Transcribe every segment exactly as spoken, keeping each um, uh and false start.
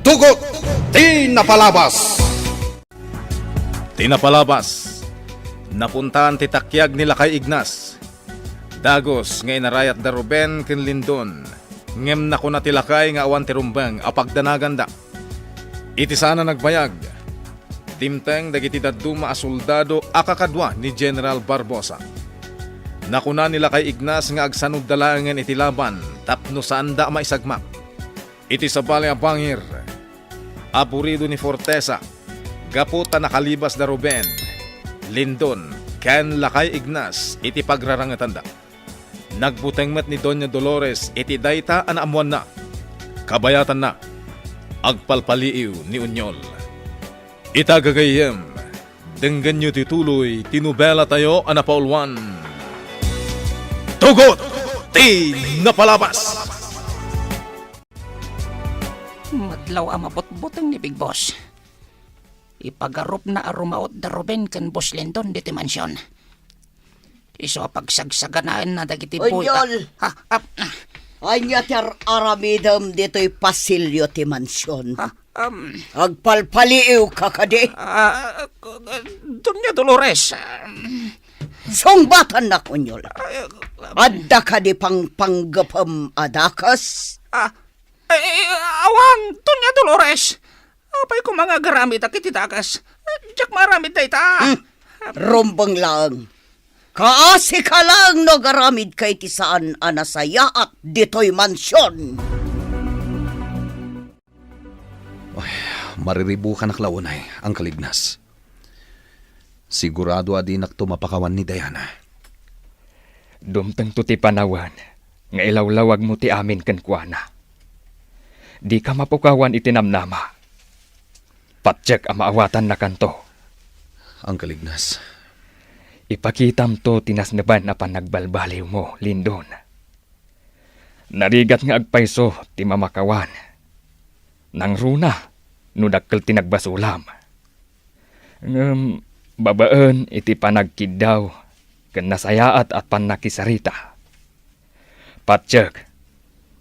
Tugot ti napalabas. Ti napalabas. Napuntaan ti takiag ni Lakay Ignas. Dagus nga inarayat da Ruben ken Lindon, ngem nakuna ti lakay nga awan ti rumbeng a pagdanaganda. Iti saan a nagbayag, dimteng dagiti dadduma a soldado a kakadua ni General Barbosa. Nakuna ni Lakay Ignas nga agsanudda laengen iti laban tapno saanda a maisagmak. Iti sabali a bangir, aburido ni Fortesa gapu ta nakalibas da Ruben, Lindon, ken Lakay Ignas iti pagrarangetanda. Nagbuteng met ni Doña Dolores iti dayta a naammoanna. Kabayatanna, agpalpaliiw ni Uñol. Ita gagayyem, denggenyo ti tuloy ti nobelatayo a napauluan, Tugot ti Napalabas! Madlaw a mabutbuteng ni Big Boss. Ipagarupna a rumaut da Ruben ken Boss Lindon ditoy mansion. Isu a pagsagsaganaenna dagiti boy a Uñol! Ha? Ah, ah. Ania ti ar-aramidem ditoy pasilio ti mansion? Ha? Um, Agpalpaliiw ka kadi? Ah, Doña Dolores, um, Sungbatannak, Uñol. Ay, um, Adda kadi pangpanggepem a dakes? Ah, ay, awan, Doña Dolores. Apay koma nga agaramidak iti dakes? Diak maaramid dayta. Hmm. Rumbeng laeng. Kaasi ka laeng no agaramidka iti saan a nasayaat ditoy mansion. Ay, mariribukanak la unay, Uncle Ignas. Sigurado a dinakto mapakawan ni Diana. Dumtengto ti panawen nga ilawlawagmo ti amin kenkuana. Dika mapukawan iti namnama. Patiek a maawatannakanto. Uncle Ignas. Ipakitamto ti nasneban a panagbalbaliwmo, Lindon. Narigat nga agpayso ti mamakawan. Nangruna no dakkel ti nagbasolam. Ngem babaen iti panagkiddaw ken nasayaat a pannakisarita, patiek,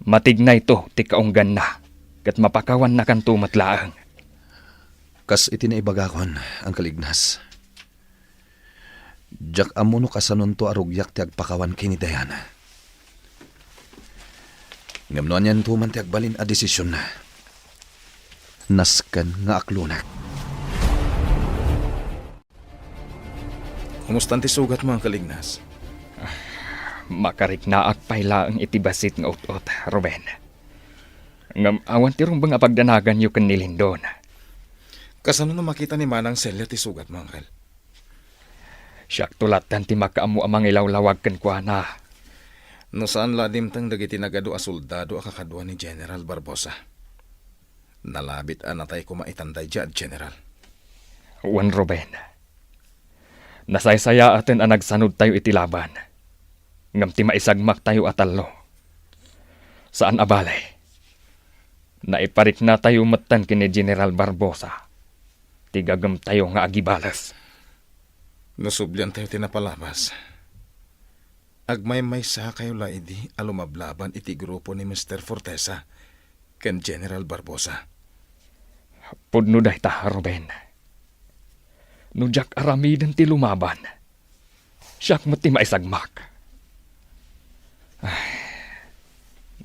matignayto ti kaungganna ket mapakawannakanto met laeng. Kas iti naibagakon, Uncle Ignas. Diak ammo no kasanonto a rugiak ti agpakawan ken ni Diana. Ngem no anianto man ti agbalin a desisionna, nasken nga aklonak. Kumustan ti sugatmo, Uncle Ignas? Makariknaak pay laeng iti bassit nga ut-ot, Ruben. Ngem awan ti rumbeng a pagdanaganyo ken ni Lindon. Kasano no makita ni Manang Celia ti sugatmo, Uncle? Siakto lattan ti makaammo a mangilawlawag kenkuana. No saan la dimteng dagiti nagadu a soldado a kakadua ni General Barbosa. Nalabit a natay koma itan daydiay a General. Wen, Ruben. Nasaysayaaten a nagsanudtayo iti laban. Ngem ti maisagmaktayo a tallo, saan a bale, naipariknatayo metten ken ni General Barbosa ti gagemtayo nga agibales. No subliantayo ti napalabas, agmaymaysakayo la idi a lumablaban iti grupo ni Mister Fortesa ken General Barbosa. Pudno dayta, Ruben. No diak aramiden ti lumaban, siak met ti maisagmak. Ay,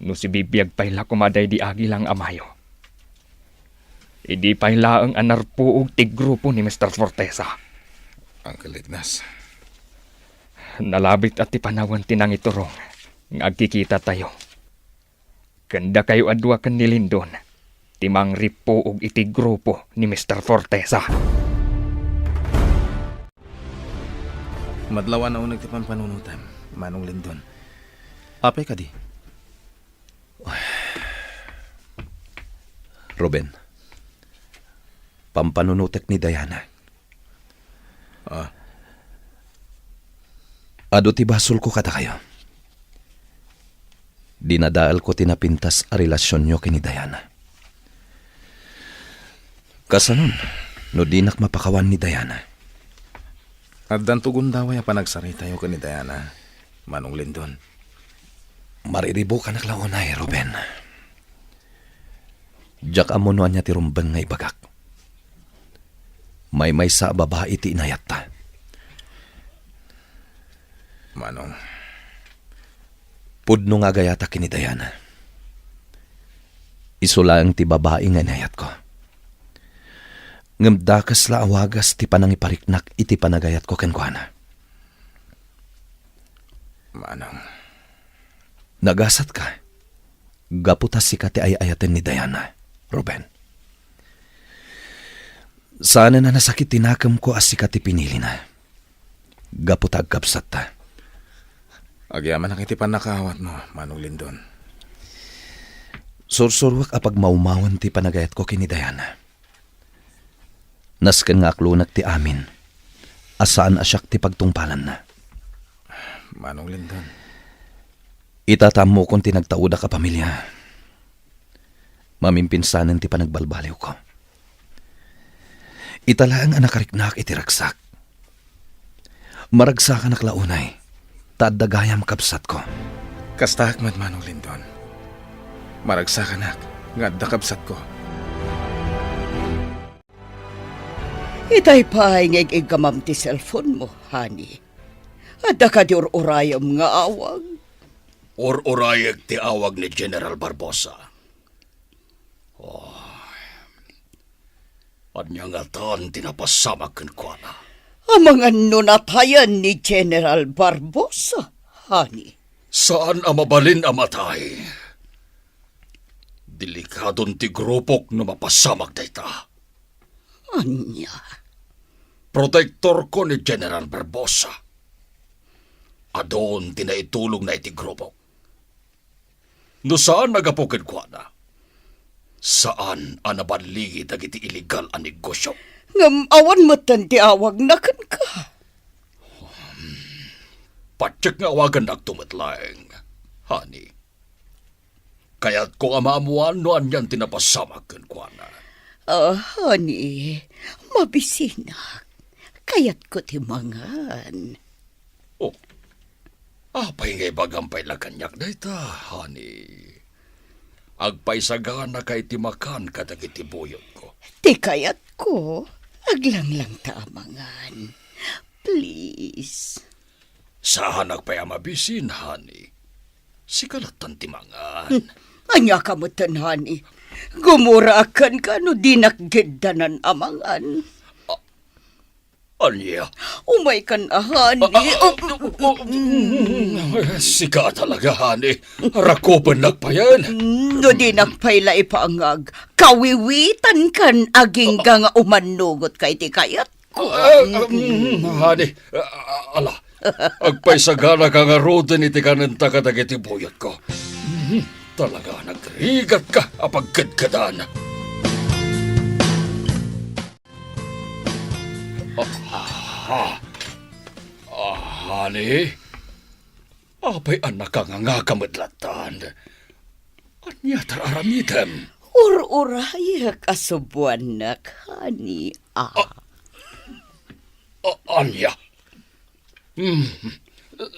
no sibibiag pay la koma daydi Aguila nga amayo, idi pay laeng a narpuog ti grupo ni Mister Fortesa. Uncle Ignas. Nalabit a ti panawen ti nangiturong nga agkikitatayo. Ken dakayo a dua ken ni Lindon ti mangrippuog iti grupo ni Mister Fortesa. Madlaw a nauneg ti pampanunotem, Manong Lindon. Apay kadi? Ruben, pampanunotek ni Diana. Ah. Adu ti basolko kadakayo. Dinadaelko ti napintas a relasionyo ken ni Diana. Kasanon no dinak mapakawan ni Diana? Addanto gundaway a panagsaritayo ken ni Diana, Manong Lindon. Mariribukanak la unay, Ruben. Diak ammo no ania ti rumbeng nga ibagak. Maymaysa a babai ti inayatta. Manong, pudno nga agayatak ken ni Diana. Isu laeng ti babai nga inayatko. Ngem dakes la a wagas ti panangipariknak iti panagayatko kenkuana. Manong. Nagasatka. Gapu ta sika ti ay-ayaten ni Diana, Ruben. Saanen a nasakit ti nakemko a sika ti pinilina. Gapu ta agkabsatta. Agyamanak iti pannakaawatmo, Manong Lindon. Sursuroak a pagmawmawen ti panagayatko ken ni Diana. Nasken nga aklonak ti amin, a saan a siak ti pagtungpalanna. Manong Lindon. Ita ta ammokon ti nagtaodak a pamilia. Mamimpinsanen ti panagbalbaliwko. Ita laeng a nakariknak iti ragsak. Maragsakanak la unay, ta adda gayam kabsatko. Kastaak met, Manong Lindon. Maragsakanak nga adda kabsatko. Itay pay nga ig-iggamam ti cellphone mo, honey. Adda kadi ur-urayem nga awag? Ur-urayek ti awag ni General Barbosa. Oh, ania ngatan ti napasamak kenkuana? Amangan no natayen ni General Barbosa, honey. Saan a mabalin a matay. Delikadon ti grupok no mapasamak dayta. Ania? Protektorko ni General Barbosa. Adun ti naitulongna iti grupok. No saan a gapu kenkuana, saan a naballigi dagiti illegal a negosyo. Ngem awan metten ti awagna kenka. Patiek nga awagannakto met laeng, honey. Kayatko a maammoan no anian ti napasamak kenkuana. Ah, honey, mabisinak. Kayatko ti mangan. Oh, apay nga ibagam pay la kaniak dayta, honey? Agpaisaganaka iti makan kadagiti buyotko. Ti kayatko, aglanglang ta a mangan. Please. Saanak pay a mabisin, honey. Sika lattan ti mangan. Hmm. Ania ka metten, honey? Gumuraak kenka no dinak geddanan a mangan. Ania? Umaykan a, honey. Ah, ah, oh, oh, oh, mm, sika talaga, honey. Rakupennak payen. Mm, no dinak pay la ipangag, kawiwitankan agingga nga umannugotka iti kayatko. Ah, ah, mm, honey. Ah, ah, ala. Agpaisaganaka ngaruden iti kanenta kadagiti buyotko. Mm, talaga, nagrigatka a pagkedkedan. Ah, ah, ah, honey? Apay a nakangangaka met lattan? Ania ti ar-aramidem? Ur-urayek a subuannak, honey, ah. Ah, ah, ania? Hmm,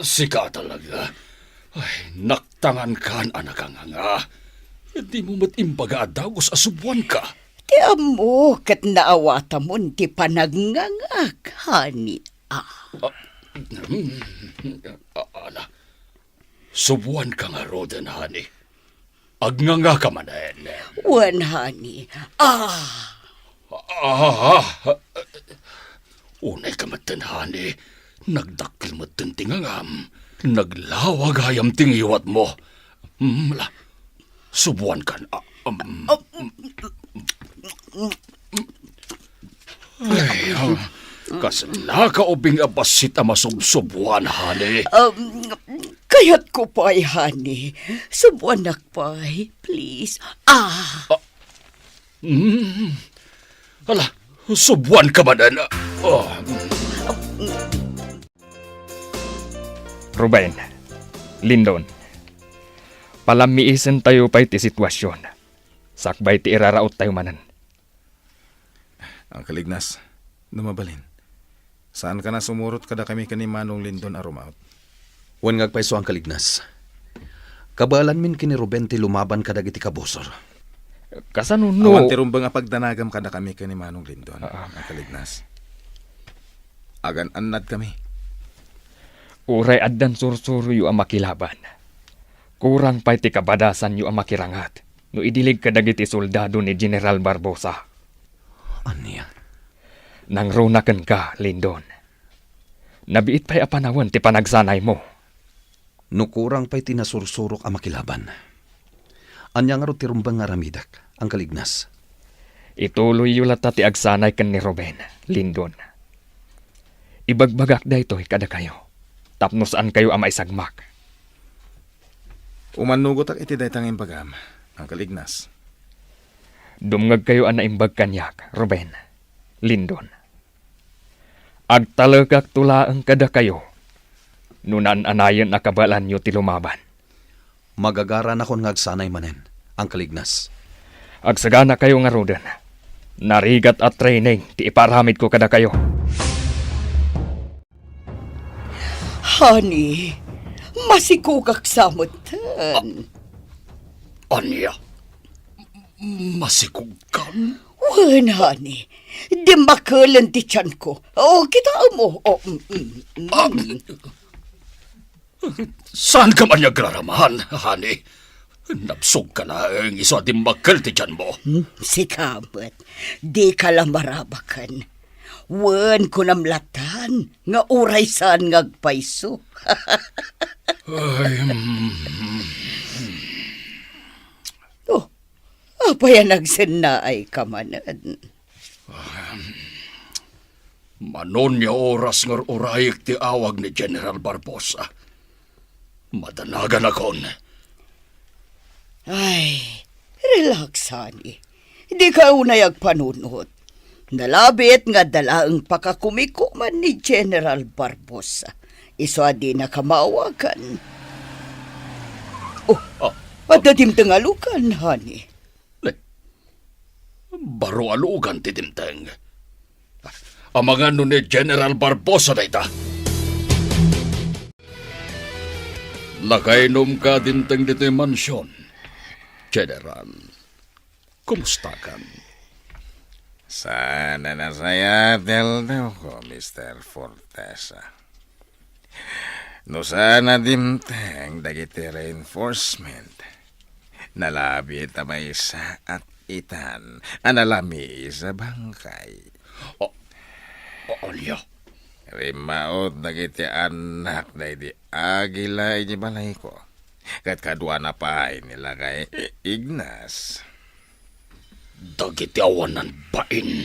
sika talaga. Ay, naktangankan a nakanganga. Dimo met imbaga a dagus a subuanka. Ti ammo ket naawatamon ti panangngangak, honey, ah. Ah, hmm, ah, ala. Subuanka ngaruden, honey. Agngangaka manen. Wen, honey. Ah! Ah! Unayka metten, honey. Nagdakkel metten ti ngangam. Naglawa gayam ti ngiwatmo. Mm, la. Subuankan. Ah, um. Ay, ah, kasla ka ubing a bassit a masubsubuan, honey. Um, kayatko pay, honey. Subuanak pay, please. Ah. Ah, mm. Ala, subuanka manen. Ah. Ruben, Lindon, palammiisentayo pay ti sitwasion. Sakbay ti iraraottayo manen. Uncle Ignas, no mabalin, saankan a sumurot kadakami ken ni Manong Lindon a rumaot? Wen nga agpayso, Uncle Ignas. Kabaelanmin ken ni Ruben ti lumaban kadagiti kabusor. Kasano no... Awan ti rumbeng a pagdanagam kadakami ken ni Manong Lindon, Ah. Uncle Ignas. Agan-annadkami. Uray addan sursuroyo a makilaban, kurang pay ti kabadasanyo a makirangat no idilig kadagiti soldado ni General Barbosa. Ania? Nangruna kenka, Lindon. Nabiit pay a panawen ti panagsanaymo. No kurang pay ti nasursurok a makilaban, ania ngarud ti rumbeng nga aramidek, Uncle Ignas? Ituloyyo latta ti agsanay ken ni Ruben, Lindon. Ibagbagak daytoy kadakayo tapno saankayo a maisagmak. Umannugotak iti dayta nga imbagam, Uncle Ignas. Dumngegkayo a naimbag kaniak, Ruben, Lindon. Agtalekakto laeng kadakayo no naan-anayen a kabaelanyo ti lumaban. Magagaranakon nga agsanay manen, Uncle Ignas. Agsaganakayo ngaruden. Narigat a training ti ipaaramidko kadakayo. Honey, masikogak sa metten. Ania? Masikogkan? Wen, honey. Dimmakelen ti tianko. O, kitaem mo. O, mm, mm, mm. Ah, saan ka man nga agraraman, honey? Nabsog ka laeng isu a dimmakkel ti tianmo. Hmm, sika met. Di ka la marabaken. Wen, kunam latan nga uray saan nga agpayso. Ay, mm. Oh, apay a nagsennaay ka manen? Mano nga oras nga ur-urayek ti awag ni General Barbosa? Madanaganakon. Ay, relax, honey. Dika unay agpanunot. Nalabit nga adda laeng pakakumikuman ni General Barbosa. Isu a dinaka maawagan. Oh, ah, adda dimteng a lugan, honey. Ne, baro a lugan ti dimteng. Amangan no ni General Barbosa dayta. Nakainom ka dimteng ditoy mansion, General. Kumusta kan? Saan a nasayaat ti aldawko, Mister Fortesa. No saan a dimteng dagiti reinforcement, nalabit a maysa a itan a nalamiis a bangkay. O, o, ania? Rimmaut dagiti annak daydi Agila iti balayko, ket kaduana pay ni Lakay Ignas. Dagiti awanan bain.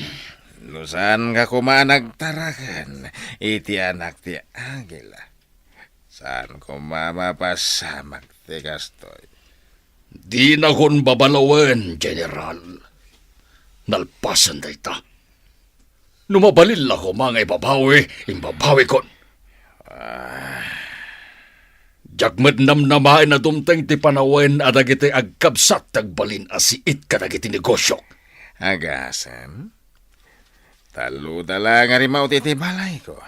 No saanka koma a nagtaraken iti anak ti Agila, saan koma mapasamak ti kastoy. Dinakon babalawen, General. Nalpasen dayta. No mabalin la koma nga ibabawi, imbabawikon. Ah. Diak met namnamaen a dumteng ti panawen a dagiti agkabsat ti agbalin a siit kadagiti negosiok. Agasem, tallo da la nga rimmaut iti balayko.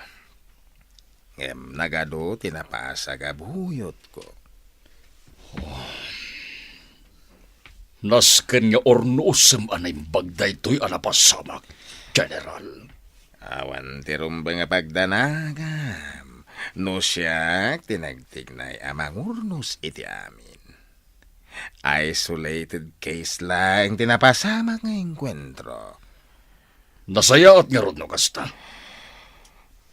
Ngem nagadu ti napasag a buyotko. Nasken nga urnosem a naimbag daytoy a napasamak, General. Awan ti rumbeng a pagdanagam no siak ti nagtignay a mangurnos iti amin. Isolated case laeng ti napasamak nga engkuentro. Nasayaat ngarud no kasta.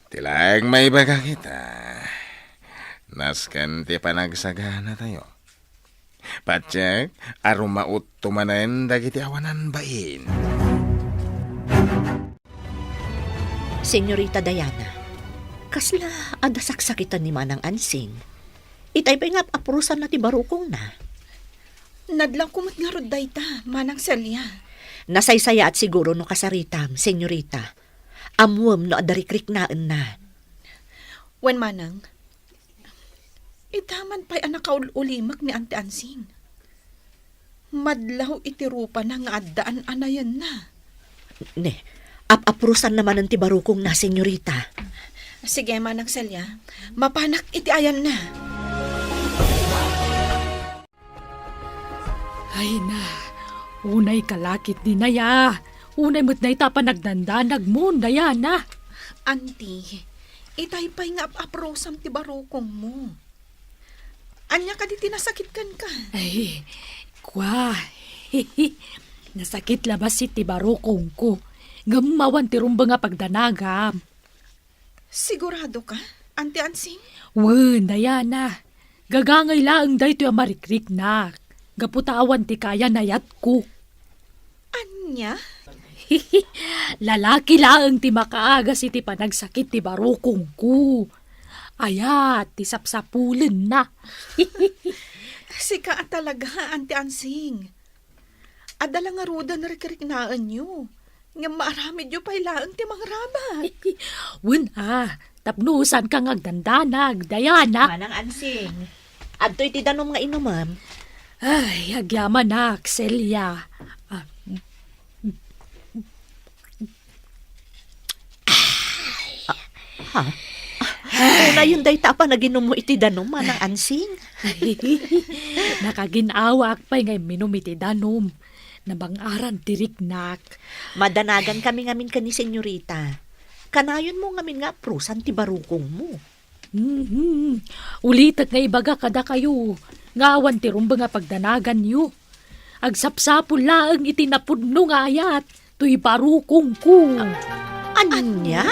Ti laeng maibagak ita, nasken ti panagsaganatayo. Patiek a rumautto manen dagiti awanan bain. Senyorita Diana, kasla adda saksakitan ni Manang Ansing? Itay pay nga ap-apurosanna ti barukongna. Nadlawko met ngarud dayta, Manang Celia. Nasaysayaat siguro no kasaritam, senyorita. Ammoem no adda rikriknaenna. Wen, Manang, ita man pay a nakaul-ulimek ni Auntie Ansing. Madlaw iti rupana nga addaan a nayenna. Ne, ap-apurosanna manen ti barukongna, senyorita. Sige, Manang Celia. Mapanak iti ayanna. Ay na, Unay kalakit dinaya. Unay met dayta a panagdandanagmo, Diana. Anti, itay pay nga ap-aprosam ti barukongmo. Ania kadi ti nasakit kenka? Ay, kua. Nasakit la bassit ti barukongko. Ngem awan ti rumbeng a pagdanagam. Sigurado ka, Auntie Ansing? Wen, Diana. Gagangay laeng daytoy a marikriknak. Gapu ta awan ti kaya nayatko. Ania? Lalaki laeng ti makaagas iti panagsakit ti barukongko. Ayat ti sapsapulenna. Sika a talaga, Auntie Ansing. Adda la ngaruden rikriknaenyo, ngem maaramidyo pay laeng ti mangrabat. Wen a, tapno saanka nga agdandanag, Diana. Manang Ansing, adtoy ti danum nga inumem. Ay, agyamanak, Celia. Ah, Ha? Unayen dayta a panaginummo iti danum, Manang Ansing. Nakagin-awaak pay nga imminum iti danum. Nabang-aran ti riknak. Madanagankami ngamin ken ni Senyorita. Kanayonmo ngamin nga aprusan ti barukongmo. Mhm. Ulitek nga ibaga kadakayo nga awan ti rumbeng a pagdanaganyo. Agsapsapul laeng iti napudno nga ayat toy barukongko. Ania?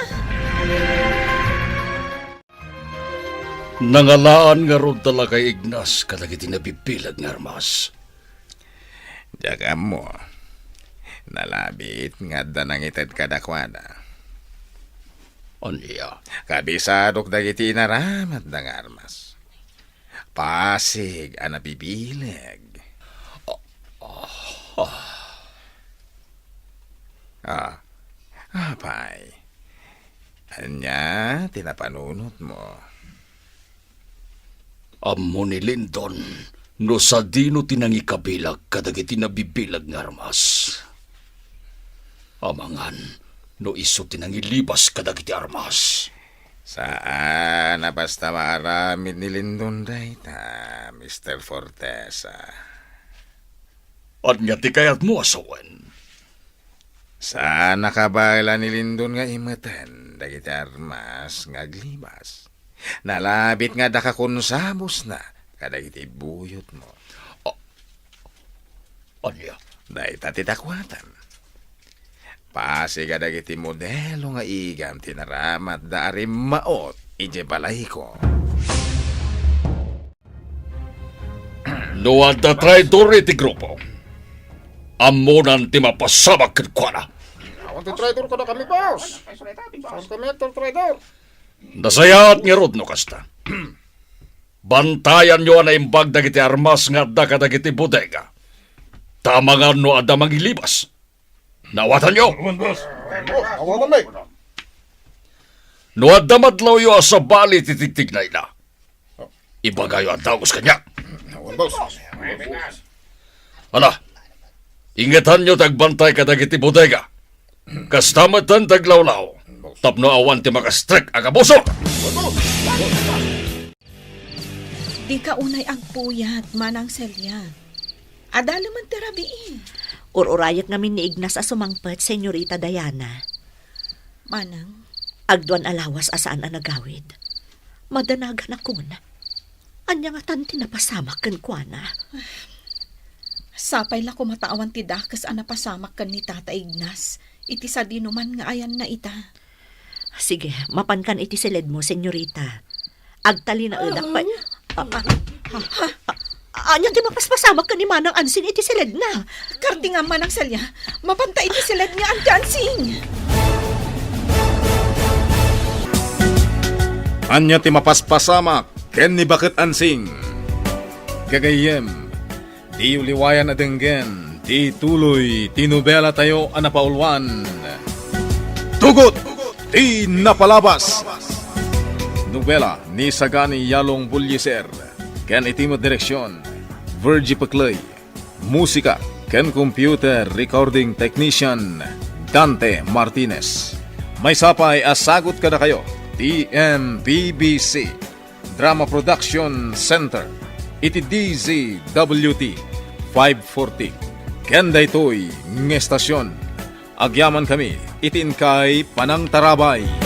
Nangalaan ngarud da lakay Ignas kadagiti nabibileg nga armas? Diak ammo. Nalabit nga adda nangited kadakuada. Ania? Kabisadok dagiti inaramidda nga armas. Pasig a nabibileg. Ah, ah. Ah, apay. Ania ti napanunotmo? Ammo ni Lindon no sadino ti nangikabileg kadagiti nabibileg nga armas. Amangan no isu ti nangilibas kadagiti armas. Saan a basta maaramid ni Lindon dayta, Mister Fortesa. Ania ti kayatmo a sawen? Saan a kabaelan ni Lindon nga imeten dagiti armas nga aglibas. Nalabit nga adda kakunsabosna kadagiti buyotmo. A-, ania? Dayta ti dakuatem. Pasig a dagiti modelo nga igam ti naramatda a rimmaot idiay balayko. No adda traidor iti grupo, ammonan ti mapasamak kenkuana. Awan ti traidor kadakami, boss. Saan kami agtratraidor? Nasayaat ngarud no kasta. Bantayanyo a naimbag dagiti armas nga adda kadagiti bodega. Ta amangan no adda mangilibas. Naawatanyo? Awan, boss. Awan, boss. No adda madlawyo a sabali ti tigtignayna, ibagayo a dagus kaniak. Awan, boss. Ala, ingetanyo ti agbantay kadagiti bodega. Kasta met ti aglawlaw, tapno awan ti makastrek a kabusor. Dika unay agpuyat, Manang Celia. Adaleman ti rabii. Ur-urayek ngamin ni Ignas a sumangpet, Senyorita Diana. Manang? Agduan a lawas a saan a nagawid. Madanaganakon. Ania ngatan ti napasamak kenkuana? Sapay la koma ta awan ti dakes a napasamak ken ni Tata Ignas iti sadinoman nga ayanna ita. Sige, mapankan iti siledmo, senyorita. Agtalinaedak pay. Ah, ah, ah, ah, ania ti mapaspasamak ken ni Manang Ansing iti siledna? Kartingam, Manang Celia, mapanta iti siled ni Auntie Ansing. Ania ti mapaspasamak ken ni Baket Ansing? Gagayyem, diyo liwayan a denggen ti tuloy ti nobelatayo a napauluan, Tugot ti Napalabas. Nobela ni Sagani Yalong Bulliser ken iti met direksion, Virgie Peclay. Musika ken computer recording technician, Dante Martinez. Maysa pay a sagut kadakayo ti M P B C Drama Production Center iti D Z W T five forty, ken daytoy nga estasion. Agyamankami iti inkay panangtarabay.